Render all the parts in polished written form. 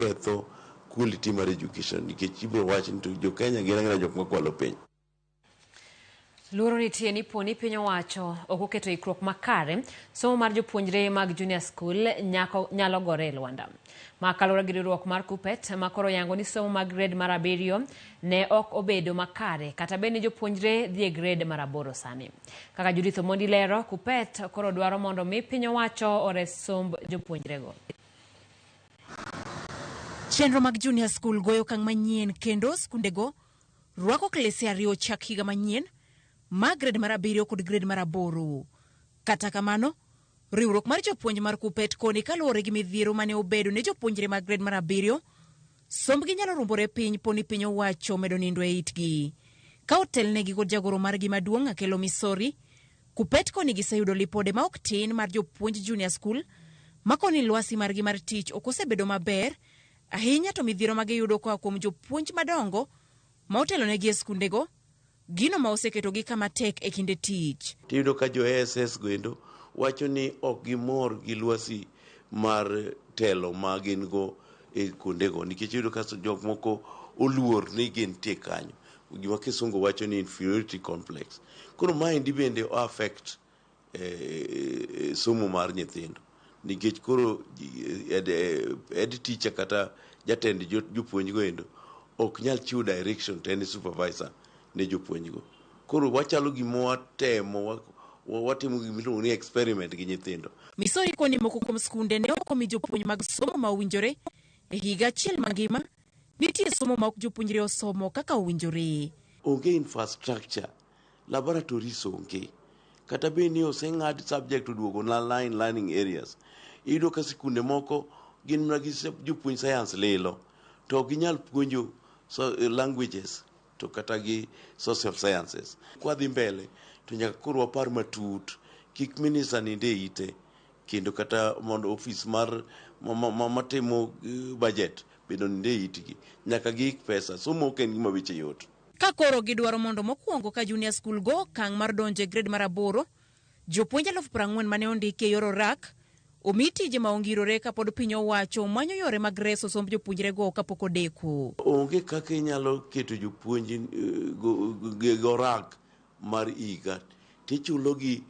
Ketho quality mar education nikech ibiro wach ni to jo Kenya gin ang'ina jok makwalo piny. Luoro nitie ni poni piny owacho ok oketo ikruok makare, somo mar jopuonjre mag junior school nyako, nyalo gore e lwanda. Ma kaluwore gi riwruok mar KUPPET ma koro yango ni somo mag grade mar abiriyo ne ok obedo makare kata bed ni jopuonjre dhi e grade mar aboro sani. Kaka Judith Omondi lero, KUPPET koro dwaro mondo mi piny owacho ores somb jopuonjrego. Chenro mag junior school goyo okang' manyien kendo skundego rwako klese ariyo chak higa manyien mar grade mar abiriyo kod grade mar aboro. Kata kamano, riwruok mar jopuonj mar KUPPET koni kaluwore gi midhiero mane obedo ne jopuonjre mag grade mar abiriyo, sombgi nyalo rumbore piny poni piny owacho omedo nindo e itgi. Ka otelnegi kod jagoro margi maduong' Akelo Misori, KUPPET koni giseyudo lipode ma ok tin mar jopuonj junior school ma koni lwasi margi mar tich ok osebedo maber ahinya to midhiero ma giyudo koa kuom jopuonj madongo ma otelonegi e skundego, gino ma oseketogi kama tek e kinde tich. Tiyudo ka jo ASS go endo wacho ni ok gimor gi lwasi mar telo ma gin go e kuondego nikech iyudo ka jok moko oluor ni gintie kanyo. Gima kisungu wacho ni inferiority complex. Koro maendi bende o affect somo mar nyithindo nikech koro head teacher kata jatend jopuonj go endo ok nyal chiwo direction to en e supervisor ne jopuonj go. Koro wachalo gima watemo watimo gima iluongo ni experiment gi nyithindo. Misori koni moko kuom skunde ne ok omi jopuonj mag somo ma owinjore e higa achiel mangima, nitie somo ma ok jopuonjre osomo kaka owinjore. Onge infrastructure, laboratories onge. Kata bed ni oseng'ad subject oduogo na line learning areas. Iyudo ka sikunde moko gin mana gi jopuonj science lilo to ok ginyal puonjo languages to kata gi social sciences. Kwadhi mbele to nyaka koro wapar matut kik minister nind e ite kendo kata mondo ofis mar matimo budget bende onind e itgi. Nyaka giik pesa. Somo ok en gima weche yot. Ka koro gidwaro mondo mokwongo ka junior school go okang' mar donjo e grade mar aboro, jopuonj 40,000 mane ondiki e yor orak omi tije ma ongirore kapod piny owacho manyo yore mag reso somb jopuonjrego kapok odeko. Onge kaka inyalo keto jopuonj gi orak mar higa tichulogi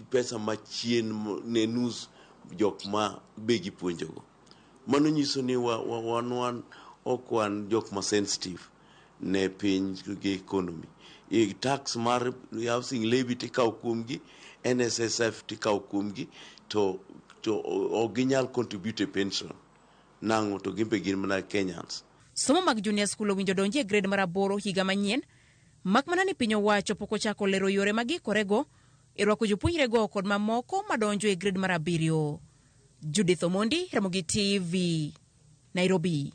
pesa machien ne nus jok ma be gipuonjogo. Mano nyiso ni wan ok wan jok ma sensitive ne piny gi economy. Tax mar housing levy tikawo kuomgi, NSSF tikawo kuomgi, to ok ginyal contribute e pension. Nang'o to gin be gin mana Kenyans. Somo mag junior school owinjo donji e grade mar aboro higa manyien, mak mana ni piny owacho pok ochako lero yore ma giikorego e rwako jopuonjrego kod mamoko madonjo e grade mar abiriyo. Judith Omondi, Ramogi TV, Nairobi.